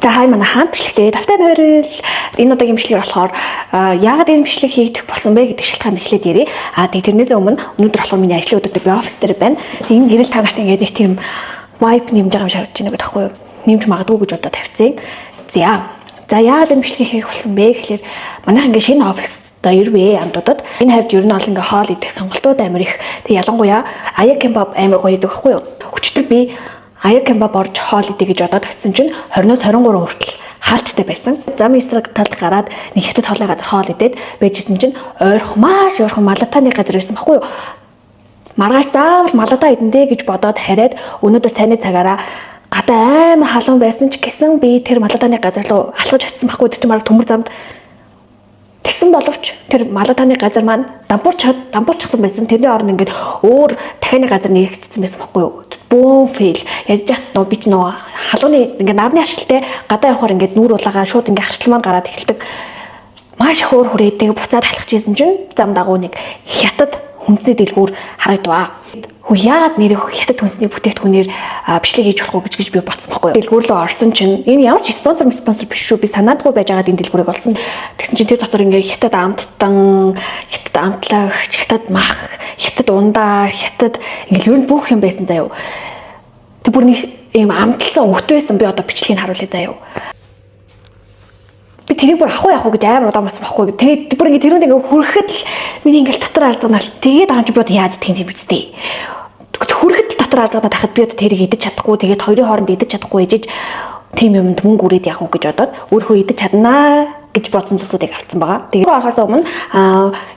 За хай манай хаан бичлэгтэй тавтай морил. Энэ удаагийн бичлэгээр болохоор яагаад энэ бичлэг хийгдэх болсон бэ гэдэг шалтгаан эхлээд ярив. А тэг тэрнээс өмнө өнөөдөр болохоор миний ажлын өдөр би офис дээр байна. Тэг энэ гэрэл та нарт ингээд нэг тийм vibe нэмж байгаа юм шиг харагдаж байна гэдэг байхгүй юу? Нэмж магадгүй гэж одоо тавьчихсан. За. За яагаад энэ бичлэгийг хийх болсон бэ гэхлээр манайх ингээд шинэ офис одоо ирвэ амтуудад энэ хавьд ер нь бол ингээ хоол идэх сонголтууд амар их. Тэг ялангуяа Ая кебаб амар гоё идэг байхгүй юу? Өчтөр би Ая кебаб орж хоол идэ гэж бодоод очисон чинь 20-оос 23 хүртэл хаалттай байсан. Зам эсрэг талд гараад нэг хятад хоолой газар хоол идээд байжсэн чинь ойрхон маш ойрхон малатаны газар байсан байхгүй юу? Маргааш заавал малата идэндэ гэж бодоод хараад өнөөдөр цайны цагаараа гадаа амар халуун байсан ч гэсэн би тэр малатаны газар руу алхаж очисон байхгүй тэр чинь бараг төмөр замд. Тэгсэн боловч тэр малатаны газар маань дампуурчсан байсан. Тэрний оронд ингээд өөр дахианы газар нээгдсэн байсан байхгүй юу? Бөөн фейл. Яаж яах нөө би ч нөө халууны ингээд нарны харшилтай гадаа явахаар ингээд нүүр улаагаа шууд ингээд харшил маань гараад эхэлдэг. Маш их уур хүрээдэг буцаад алхаж исэн чинь зам дагуу нэг хятад хүнсний дэлгүүр харагдваа. Хүү яагаад нэрээ хятад хүнсний бүтээгдэхүүнээр бичлэг хийж болохгүй гэж би бодсон байхгүй юу. Дэлгүүр рүү орсон чинь энэ ямар ч спонсор биш шүү. Би санаадгүй байж байгаад энэ дэлгүүрийг олсон. Тэгсэн чинь тэр дотор ингээ хятад амттан, хятад амтлагч, хятад мах, хятад ундаа, хятад ингээл ер нь бүх юм байсан заяо. Тэг бүр нэг ийм амтлсан өвгтөө байсан би одоо бичлэгийг харуулъя заяо. Би тэрийг бүр ах уу яах уу гэж амар удаан болсон байхгүй. Тэгээд бүр ингээ тэрүүнд ингээ хүрэхэд л миний ингээл дотор алзганаал. Тэгээд байгаа юм чи би одоо яаж идэх юм бэ зү. Хүрэхэд л дотор алзганаад тахад би одоо тэрийг идэж чадахгүй. Тэгээд хоёрын хооронд идэж чадахгүй ээжэж тийм юмд мөнгө үрээд яах уу гэж бодоод өөрөө идэж чаднаа гэж бодсон зүйлсүүдийг авцсан байгаа. Тэгээд орохоос өмнө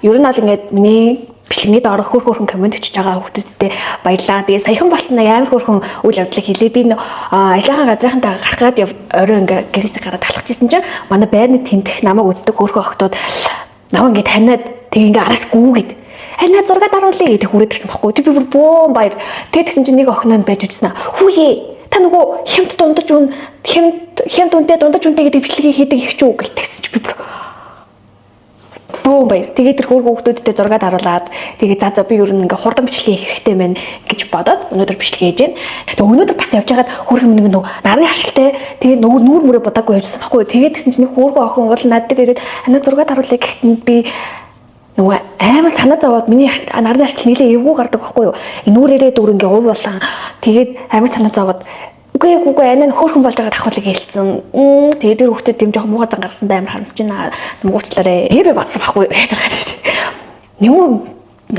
ер нь бол ингээд миний бичлэгний доорх хөр хөрхөн коммент бичиж байгаа хүмүүстээ баярлаа. Тэгээ саяхан болсон нэг амар хөрхөн үйл явдлыг хэлээ. Би ажлынхаа газрынхантайгаа гарах гээд орой ингээ гэрээсээ гараад алхаж исэн чинь манай байрны тентэх намайг үздэг хөрхөн охтууд намайг ингээ таниад тэг ингээ араас гүүгээд анаа зураг даруулъя гэдэг хүрээд ирсэн байхгүй. Тэг би бүр бөөн баяр. Тэг тэгсэн чинь нэг охин нь байж үзсэн. Хүүе та нөгөө хямд дундаж үн хямд хямд үнтэй дундаж үнтэй гэдэг бичлэгийг хийдэг их ч үү гэл тэгсэн чи би бүр бөөн баяр. Тэгээд тэр хөөрхөн хүмүүстэй зураг даруулад тэгээд за би ер нь ингээ хурдан бичлэг хийх хэрэгтэй мэн гэж бодоод өнөөдөр бичлэг хийж байна. Тэгээд өнөөдөр бас явж байгаад хөөрхөн нэг нөгөө нарны харшилтай тэгээд нөгөө нүүр мүрээ бодаагүй явжсан байхгүй. Тэгээд тэгсэн чинь нэг хөөрхөн охин уул над дээр ирээд анаа зураг даруулъя гэхэд би нөгөө амар санаа зовоод миний нарны харшил нилээ эвгүй гардаг байхгүй юу. Нүүрээрээ дүр ингээ ууруулсан. Тэгээд амар санаа зовоод үгүй анаа хөөрхөн болж байгаа давхуулыг хэлсэн. Тэгээд тэр хүүхдэд тийм жоохон муухай зан гаргасан амар харамсаж байна. Намгуучлаарэ. Тэгээ би бодсон байхгүй юу. Нөгөө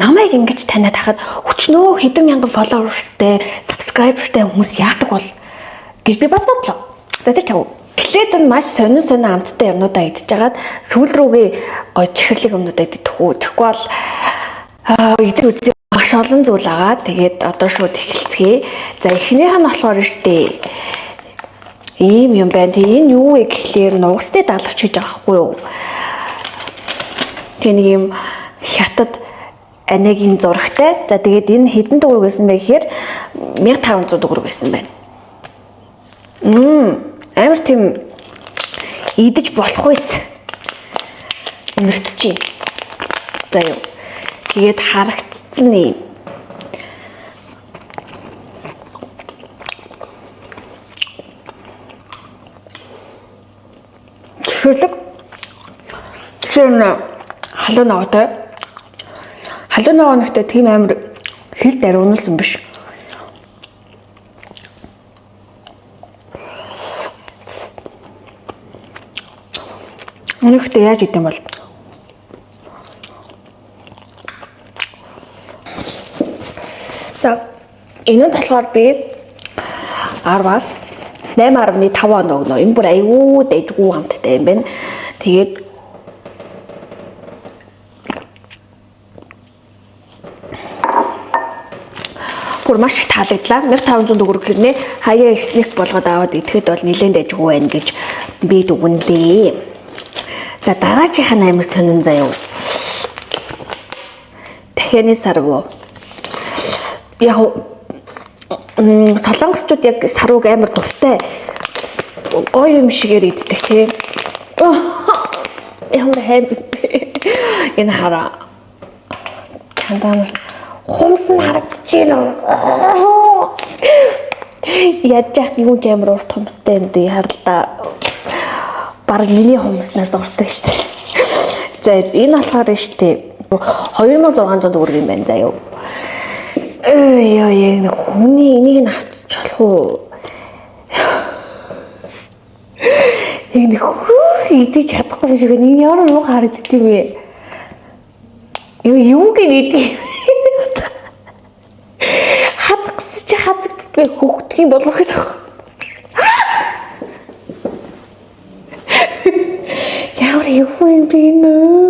намайг ингэж таниад хахад өчнөө хэдэн мянган followers-тэй, subscriber-тэй хүмүүс яадаг бол гэж би бас бодлоо. За тэр чав. Эхлээд нь маш сонин сонин амттай юмнуудаа идчихэж хагаад сүүл рүүгээ гоё чихэрлэг юмнуудаа идэх үү. Тэгэхгүй бол идэр үзээ маш олон зүйл агаа. Тэгээд одоо шууд эхэлцгээе. За эхнийх нь болохоор штэ ийм юм байна. Тэгээ энэ юу вэ гэхлээр нугастай далавч гэж байгаа байхгүй юу? Тэгээ нэг юм хятад анагийн зурагтай. За тэгээд энэ хэдэн төгрөг байсан бэ гэхээр 1500 төгрөг байсан байна. Амар тийм идэж болох үйц өнөртчихье. За юу. Тэгээд харагдцсан юм. Чихэрлэг. Тэгэхээр халуун ногоотой. Халуун ногоо нэгтэй тийм амар хил дарууналсан биш. Өнөөхдөө яаж идэм бол? За энэ нь болохоор би 10-аас 8.5 он өгнө. Энэ бүр айгүй дайжгүй амттай юм байна. Тэгээд бүр маш их таалагдлаа. 1500 төгрөг хэрнээ хаяа снэк болгоод аваад идэхэд бол нэлээд дайжгүй байна гэж би дүгнэлээ. За дараачих нь амар сонин заяа. Дахианы сарвуу. Яг солонгосчууд яг сарвууг амар дуртай гоё юм шигээр иддэг тий. Ямар хайр энэ хараа. Чандаанаас хумс нь харагдаж байна. Ядж яхад юу ч амар урт хумстай юм дээ харалта. Бараг миний хумснаас урт шүү дээ. За энэ болохоор шүү дээ 2600 төгрөг юм байна заа юу. Ой ёо хүний энийг нь авчиж болох уу? Яг нэг хүү идэж чадахгүй юм шиг байна. Энэ ямар муу харагдд юм бэ? Юу юуг нь идэх юм? Хазгс чи хазагддаггүй хөөгдөх юм болов гэж. Ямар юу юм бэ нөө?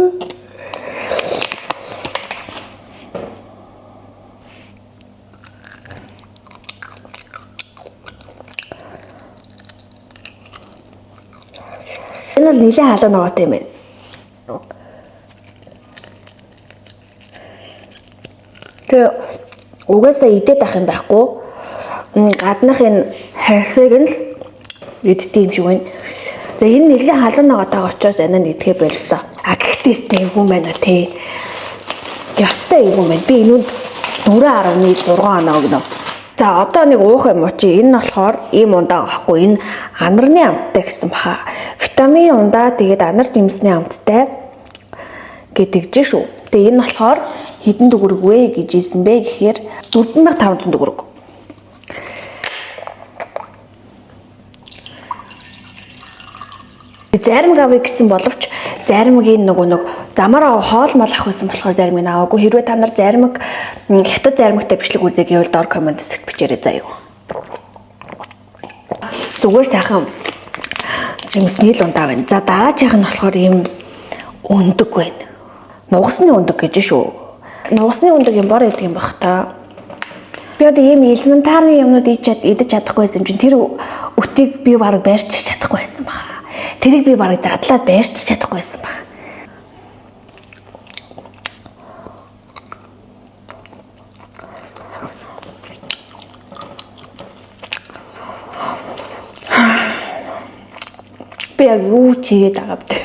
Энэ бол нэлээд халуун ногоотой юм байна. Тэгээ угаасаа идээд ах юм байхгүй. Гаднах энэ харьсыг нь л иддэг юм шиг байна. За энэ нэлээд халуун ногоотойгоо очоос анаа идэхэ боллоо. А гэхдээ сте эвгүй юм байна тий. Ёстой эвгүй юм байна. Би энүүнд 4.6 оноо өгнө. За одоо нэг уух юм уу чи энэ нь болохоор ийм ундаа байхгүй энэ анарны амттай гэсэн баха. Витамин ундаа тэгээд анар жимсний амттай гэдэг жи шүү. Тэгээ энэ болохоор хэдэн төгрөг вэ гэж ийсэн бэ гэхээр 4500 төгрөг. Заримг авъя гэсэн боловч заримгийн нөгөө нэг замаараа хоол мол авах байсан болохоор заримыг аваагүй. Хэрвээ та нар заримг хятад заримгтай бичлэг үзье гэвэл доор коммент хэсэгт бичээрэй заяа. Зүгээр сайхан жимсний л ундаа байна. За дараачих нь болохоор ийм өндөг байна. Нугасны өндөг гэж шүү. Нугасны өндөг юм бор идэг юм бах та. Би одоо ийм элементарны юмнууд идэж чадахгүй байсан юм чинь тэр өтийг би бараг барьчих чадахгүй байсан баха. Тэрийг би бараг задлаад барьчих чадахгүй байсан баха. Би яг юу ч хийгээд байгаа бэ?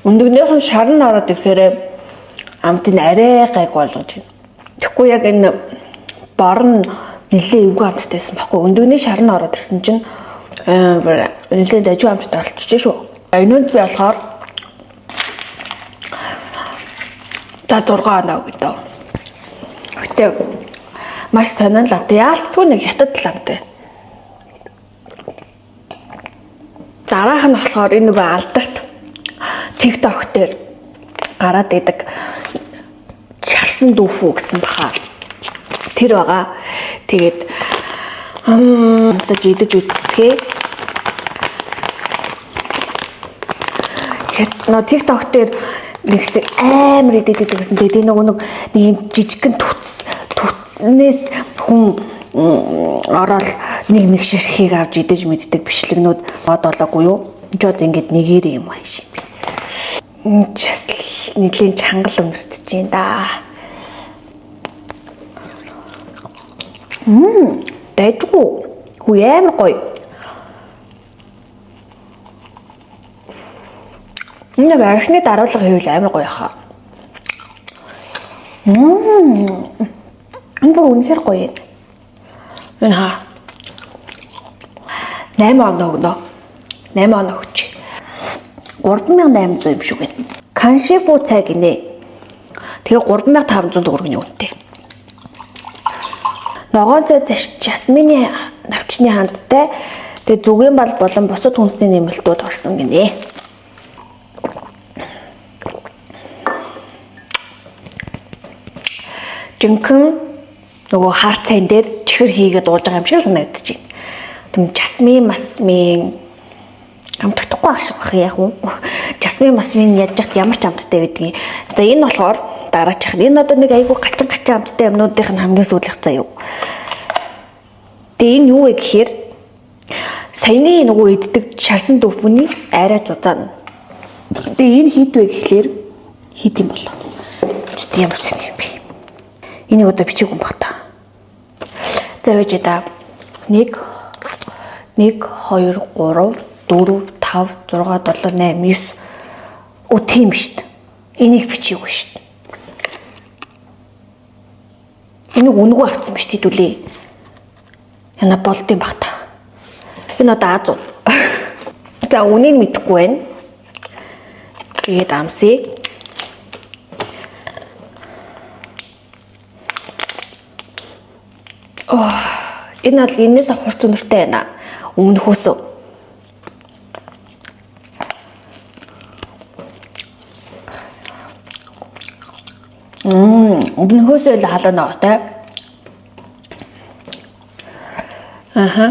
Өндөгнийх нь шарн ороод ирэхээр амтыг арай гайг болгож байна. Тэгэхгүй яг энэ бор нь нэлээ эвгүй амттай байсан байхгүй. Өндөгний шарн ороод ирсэн чинь нэлээ дажгүй амттай болчихж шүү. Энүүнд би болохоор за 6 оноо гэдэг. Гэтэ маш сонин л амт. Яалтчгүй нэг хятад л амт. Дараах нь болохоор энэ нөгөө алдарт TikTok дээр гараад идэг чарсан дүүфүү гэсэн баха. Тэр байгаа. Тэгээд амсаж идэж үзтгээ. Нөө TikTok дээр нэгсэг амар идэд идэг гэсэн. Тэгээд нөгөө нэг юм жижигхэн түцнээс хүн ороод нэг мэг ширхийг авч идэж мэддэг бичлэгнүүд одоолоогүй юу? Жод ингээд нэгээр юм ааш юм би. Бас нэлийн чангал өмсдөж юм да. Дайггүй. Хүү амар гоё. Энэ архины даруулга хийвэл амар гоё хаа. Энэ бүр үнэхээр гоё юм. Энэ хаа. 8 оноо өгнө. 8 оноо өгч. 3800 юм шиг байна. Каншифу цай гинэ. Тэгээ 3500 төгрөгийн үнэтэй. Ногоон цай жасмины навчны хандтай. Тэгээ зүгийн бал болон бусад хүнсний нэмэлтүүд орсон гинэ. Жинхэнэ нөгөө хар цайн дээр чихэр хийгээд ууж байгаа юм шиг санагдаж байна. Тэм жасмин масмин амтдахгүй ах шиг бах яг уу. Жасмин масмин яаж яхад ямар ч амттай байдгийг. За энэ болохоор дараачих нь. Энэ одоо нэг айгүй гачин гачин амттай юмнуудынх нь хамгийн сүүлийнх заяа. Тэгээ энэ юу вэ гэхээр саяны нөгөө иддэг шарсан дүүфүний арай зузаан. Тэгээ энэ хэд вэ гэхлээр хэд юм болоо. Ч тийм ямар юм бэ. Энийг одоо бичээгүй юм бах та. За байж да. 1 1 2 3 4 5 6 7 8 9. Тийм шүү дээ. Энийг бичээгүй шүү дээ. Энийг үнэгүй авсан биш хэдүүлээ. Яна болдсон бах та. Энэ одоо Аз уу. За, үнийг мэдэхгүй байна. Тэгээд амсъя. Оо, энэ бол энэс хурц үнэртэй байна. Өмнөхөөс. Өмнөхөөс л халуун ногоотой. Аха.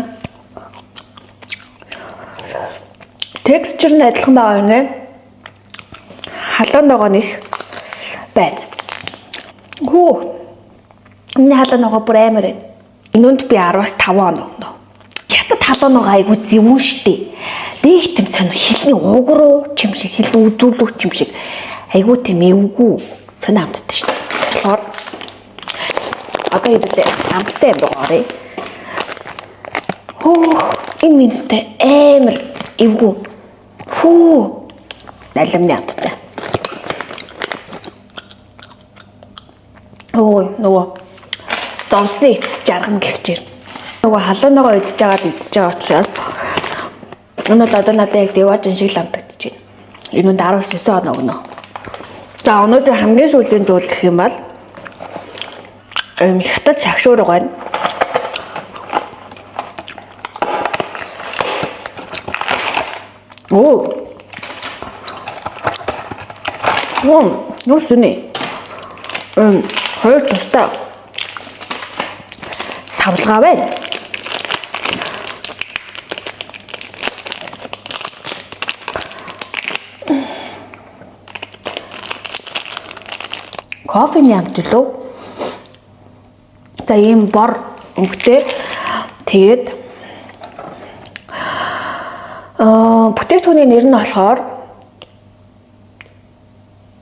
Texture нь адилхан байгаа юм. Халуун ногоо нь их байна. Хүү. Энэ халуун ногоо бүр амар байна. Энүүнд би 10-аас 5 оноо өгнө. Хятад халуун ногоо айгу зөвүүн штэ. Нэг тийм сонио хилний уг руу чим шиг, хил үзүүлэх чим шиг айгу тийм эвгүй сонио амттай штэ. Тэгэхээр одоо хэдүүлээ амттай юм байгаа. Хөөх, энэ минуттай амар эвгүй. Хүү. Налимны амттай. Ой, нөгөө зовсны эцэс жаргана гэхчээр. Нөгөө халуун ногоо идэж байгаа учраас энэ бол одоо надад яг деважин шиг л амтагдаж байна. Энэ үнд 10-9 оноо өгнө. За, өнөөдөр хамгийн сүүлийн зүйл гэх юм бол хятад шагшуурга байна. Оо. Юу сүнэ? Хоёр тустай савлгаа байна. Кофений амт лөө. За, ийм бор өнгөтэй. Тэгээд бүтээгдэхүүний нэр нь болохоор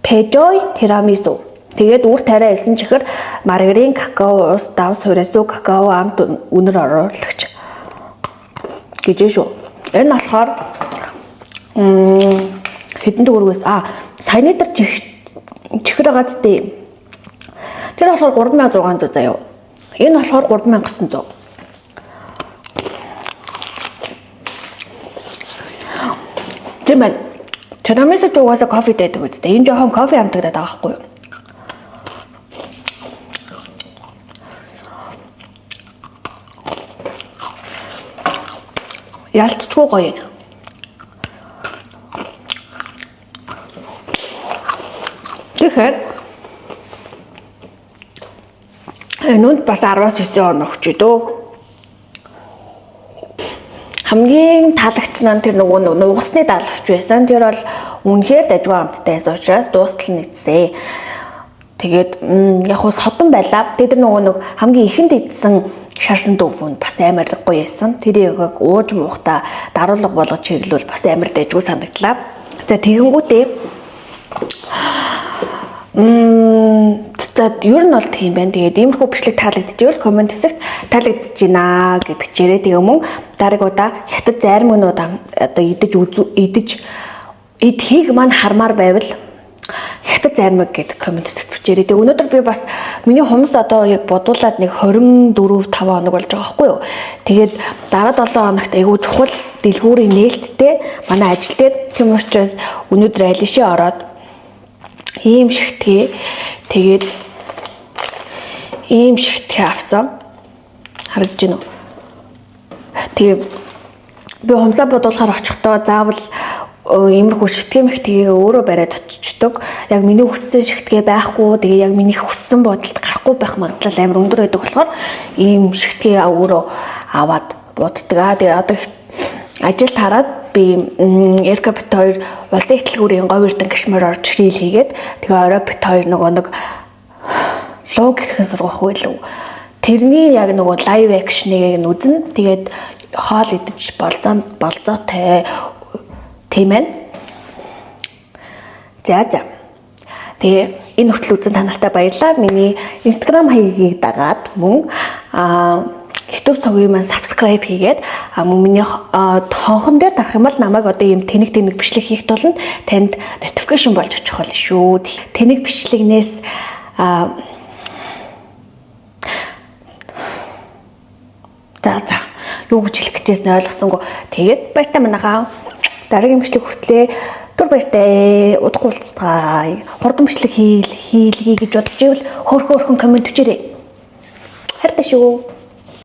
Pejoy Tiramisu. Тэгээд үр тариа элсэн чихэр, маргарин, какао, ус, давс, хураасуу, какао, амт үнэр оруулагч гэж шүү. Энэ болохоор хэдэн төгрөгөөс саяны дээр чихэр байгаа зү. Тэр болохоор 3600 заяа. Энэ болохоор 3900. Тийм байна. Тирамису ч угаасаа кофе дайдаг үстэй. Энэ жоохон кофе амтагдаад байгаа байхгүй юу? Ялцчгүй гоё. Тэгэхээр энүүнд бас 10-9 он өгч дөө. Хамгийн таалагдсан нь тэр нөгөө нугасны даалгавч байсан. Тэр бол үнэхээр дажгүй амттай байсан учраас дуустал нь идсэ. Тэгээд яг хуу содон байлаа. Тэгээд тэр нөгөө нэг хамгийн ихэнд идсэн шарсан дөвөнд бас амар гоё байсан. Тэрийг ууж муухта даруулга болгож хэрэглүүл бас амар дажгүй санагдлаа. За, тэгэнгүүтээ за, ер нь бол тийм байна. Тэгээд иймэрхүү бичлэг таалагдчихвэл comment хэсэгт таалагдж байна гэж бичээрэй. Тэгээ мөн дараагийн удаа хятад зайрмагнууд одоо идэж идэхийг маань хармаар байвал хятад зайрмаг гэдэг comment хэсэгт бичээрэй. Тэгээ өнөөдөр би бас миний хумс одоо яг бодуулаад нэг 24 5 хоног болж байгаа байхгүй юу. Тэгээд дараа 7 хоногт айгүй чухал дэлгүүрийн нээлттэй манай ажил дээр. Тийм учраас өнөөдөр алишээ ороод ийм шигтгээ, тэгээд ийм шигтгээ авсан. Харагдаж байна уу? Тэгээ би хумсаа бодуулахаар очихдоо заавал иймэрхүү шигтгэ мэгтгээ өөрөө бариад очичдөг. Яг миний хүссэн шигтгэ байхгүй, тэгээ яг миний хүссэн бодолд гарахгүй байх магадлал амар өндөр байдаг болохоор ийм шигтгэ өөрөө аваад буддаг. Аа, тэгээ одоо ажил тараад би Эрка бит хоёр улсын их дэлгүүрийн говь эрдэн гişмээр орж reel хийгээд, тэгээ орой бит хоёр нөгөө нэг луг хэрхэн сургах вэ лүү. Тэрний яг нөгөө live action-ыг нь үзнэ. Тэгээд хоол идэж болзоотой тийм ээ. За. Тэгээ энэ хүртэл үзэн та нартай баярлалаа. Миний Instagram хаягийг дагаад мөн YouTube цогийн маань subscribe хийгээд, мөн миний тонхон дээр дарах юм бол намайг одоо ийм тэнэг тэнэг бичлэг хийх тулд танд notification болж очих болно шүү. Тэнэг бичлэгнээс за за, юу гэж хэлэх гэжсэн ойлгосонгүй. Тэгээд баяртай манайхаа. Дараагийн бичлэг хүртлээ түр баяртай, удахгүй уулзцгаая. Хурдан бичлэг хийлгэе гэж бодож ивэл хөөрхөн хөөрхөн comment өчээрэй. Хайртай шүү.